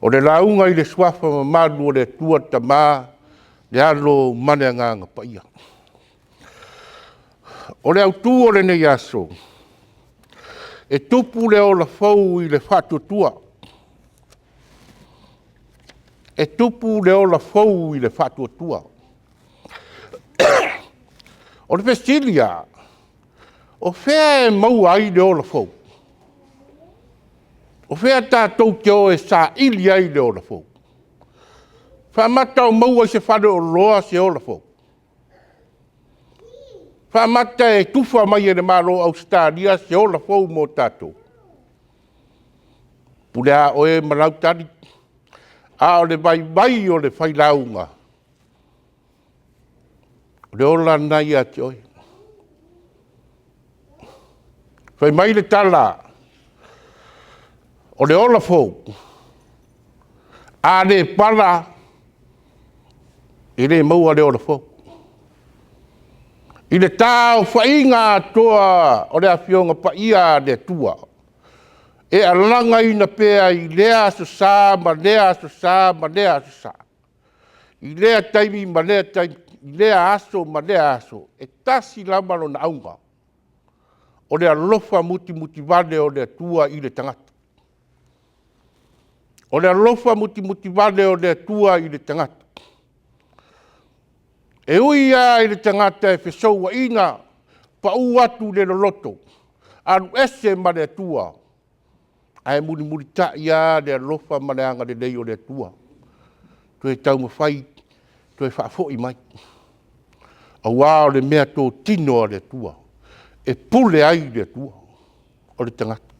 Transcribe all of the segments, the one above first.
O le lauga i le suafa mamalu o le Atua le Tama, le Alo ma le Agaga Paia. O le autu o lenei aso, e tupu le ola fou i le faatuatua. E tupu le ola fou i le faatuatua. O le fesili la; o fea e maua ai le ola fou? O fea tatou te o e saili ai le ola fou? Faamata o maua i se faleoloa se ola fou? Faamata e tufa mai e le Malo o Ausetalia se ola fou mo tatou? E pule lava oe ma lau tali, a o le vaivai o le failauga, o le ola lena ia te oe. Fai mai le tala, o le ola fou, a le pala, e le maua le ola fou. I le taaofaiga atoa o le Afioga Paia a le Atua, e alagaina pea i lea Aso Sa ma lea Aso Sa ma lea Aso Sa, i lea taimi ma lea taimi, i lea aso ma lea aso, e tasi lava lona auga, o le alofa mutimutivale o le Atua i le tagata. O le alofa mutimutivale o le Atua i le tagata. E ui lava i le tagata e fesouaina, pau atu i le loloto, alu ese ma le Atua, ae mulimulitai lava le alofa ma le agalelei o le Atua, toe taumafai e toe faafoi mai, aua o le meatotino a le Atua, e pule ai le Atua, o le tagata.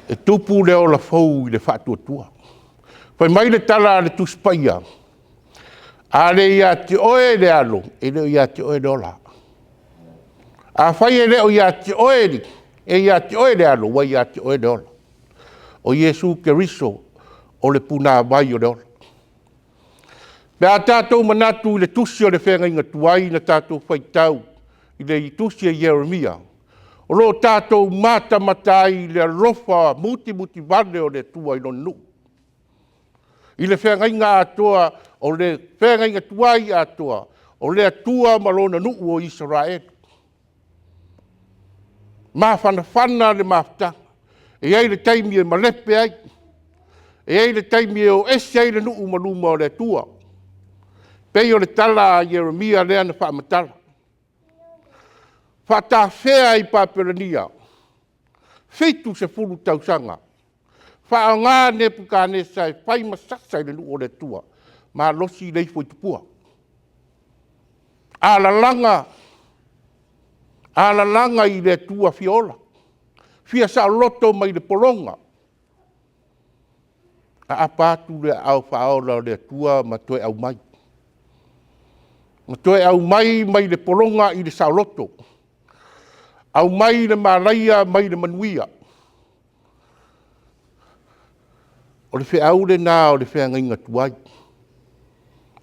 E tupu le ola fou i le faatuatua. Fai mai le tala a le Tusi Paia, a le ia te oe le Alo, e le o ia te oe le ola. Afai e le o ia te oe, e ia te oe le Alo, ua ia te oe le ola. O Iesu Keriso o le punavai o le ola. Pe a tatou manatu i le tusi o le Feagaiga Tuai na tatou faitau i le tusi a Ieremia, o lo o tatou matamata ai i le alofa mutimutivale o le Atua i Lona nuu, i le feagaiga atoa, o le feagaiga tuai atoa, o le Atua ma Lona nuu o Isaraelu. Mafanafana le mafutaga, e i ai le taimi e malepe ai, e i ai le taimi e o ese ai le nuu ma luma o le Atua. E pei o le tala a Ieremia lea na faamatala, faatafea i Papelonia, 70 tausaga, faaaoga Nepukatanesa e fai ma sasa i le nuu o le Atua, malosi le ifo i tupua. Alalaga i le Atua fia ola, fia saoloto mai le pologa, aapa atu le aao faaola o le Atua ma toe aumai. Ma toe aumai mai le pologa i le saoloto, aumai le malaia mai le manuia. O le feau lena o le feagaiga tuai,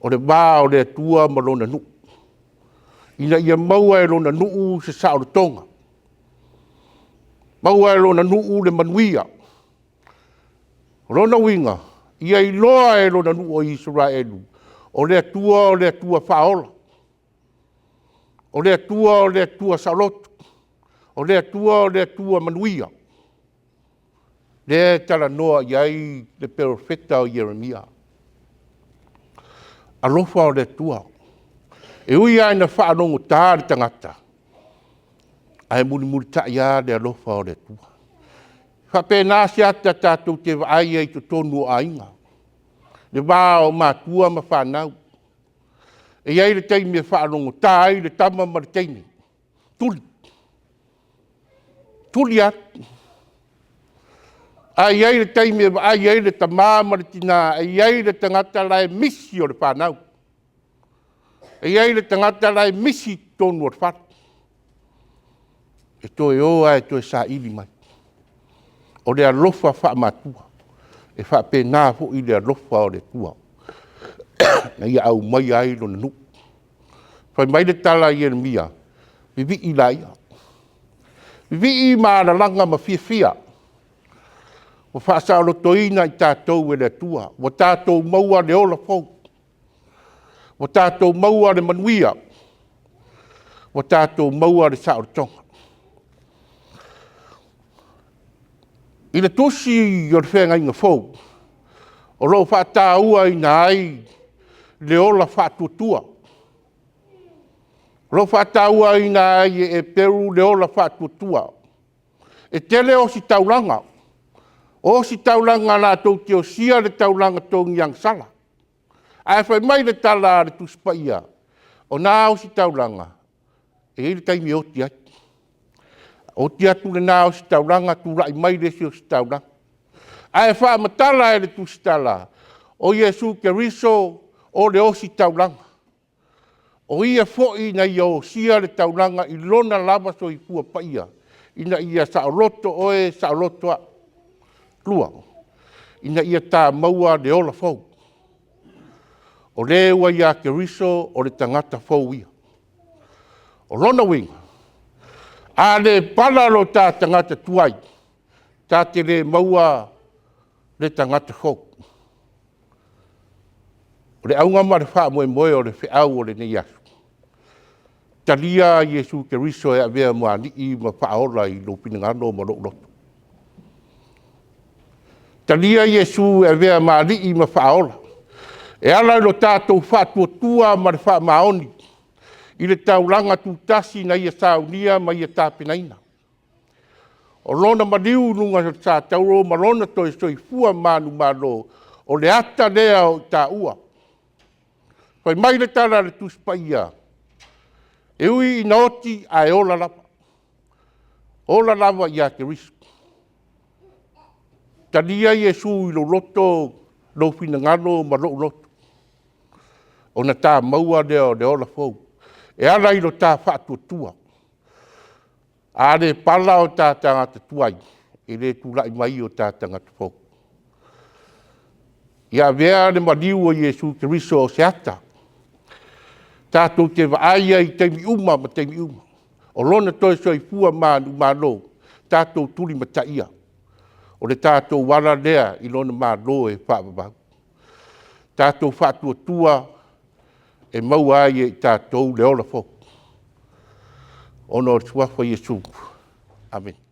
o le va o le Atua ma Lona nuu, ina ia maua e Lona nuu se saolotoga, maua e Lona nuu le manuia. O lona uiga, ia iloa e Lona nuu o Isaraelu, o le Atua o le Atua faaola, o le Atua o le Atua saoloto, o le Atua o le Atua manuia. Lea e talanoa i ai le perofeta o Ieremia. Alofa o le Atua, e ui lava ina faalogota le tagata, ae mulimulitai lava le alofa o le Atua. E faapena se ata tatou te vaai ai i totonu o aiga, le va o matua ma fanau. E i ai le taimi e faalogota ai le tama ma le teine, tuli, tuli atu. Ae i ai le taimi e vaai ai le tama ma le tina, e i ai le tagata la e misi o le fanau, e i ai le tagata la e misi i totonu o le fale, e toe o lava e toe saili mai. O le alofa faamatua, e faapena foi le alofa o le Atua na Ia aumaia ai Lona nuu. Fai mai le tala a Ieremia, vivii laia, vivii ma alalaga ma fiafia. Ua faasaolotoina i tatou e le Atua, ua tatou maua le ola fou, ua tatou maua le manuia, ua tatou maua le saolotoga. I le tusi o le Feagaiga Fou, o lo o faatauaina ai le ola faatuatua. O lo o faatauaina ai e Eperu le ola faatuatua. E tele ositaulaga, o ositaulaga latou te osia le taulaga togi agasala. Ae fai mai le tala a le Tusi Paia, o na ositaulaga, e i ai le taimi e oti ai. Oti atu lena ositaulaga tulai mai le isi ositaulaga. Ae faamatala e le Tusitala, o Iesu Keriso o le ositaulaga. O Ia foi na Ia osia le taulaga i Lona lava soifua paia, ina ia saoloto oe saoloto au. Lua, ina ia ta maua le ola fou. O le ua ia Keriso o le tagata fou ia. O lona uiga, a le pala lo ta tagata tuai, ta te le maua le tagata fou. O le auga ma le faamoemoe o le feau o lenei aso, talia Iesu Keriso e avea ma Alii ma Faaola i lou finagalo ma lou loto. Talia Iesu e avea ma Alii ma Faaola e ala i lo tatou faatuatua ma le faamaoni i le taulaga tutasi na Ia saunia ma Ia tapenaina. O Lona maliu i luga o le satauro ma Lona toe soifua manumalo, o le ata lea o i taua. Fai mai le tala a le Tusi Paia, e ui ina oti ae ola lava, ola lava ia Keriso. Talia Iesu i lou loto, lou finagalo ma lou loto, ona ta maua lea o le ola fou e ala i lo ta faatuatua. A le pala o ta tagata tuai, e le tulai mai o ta tagata fou. Ia avea le maliu o Iesu Keriso o se ata tatou te vaai ai i taimi uma ma taimi uma, o Lona toe soifua manumalo, tatou tulimataia. O le tatou ala lea i Lona Malo e faavavau. Tatou faatuatua e maua ai e i tatou le ola fou, ona o le suafa o Iesu. Amene.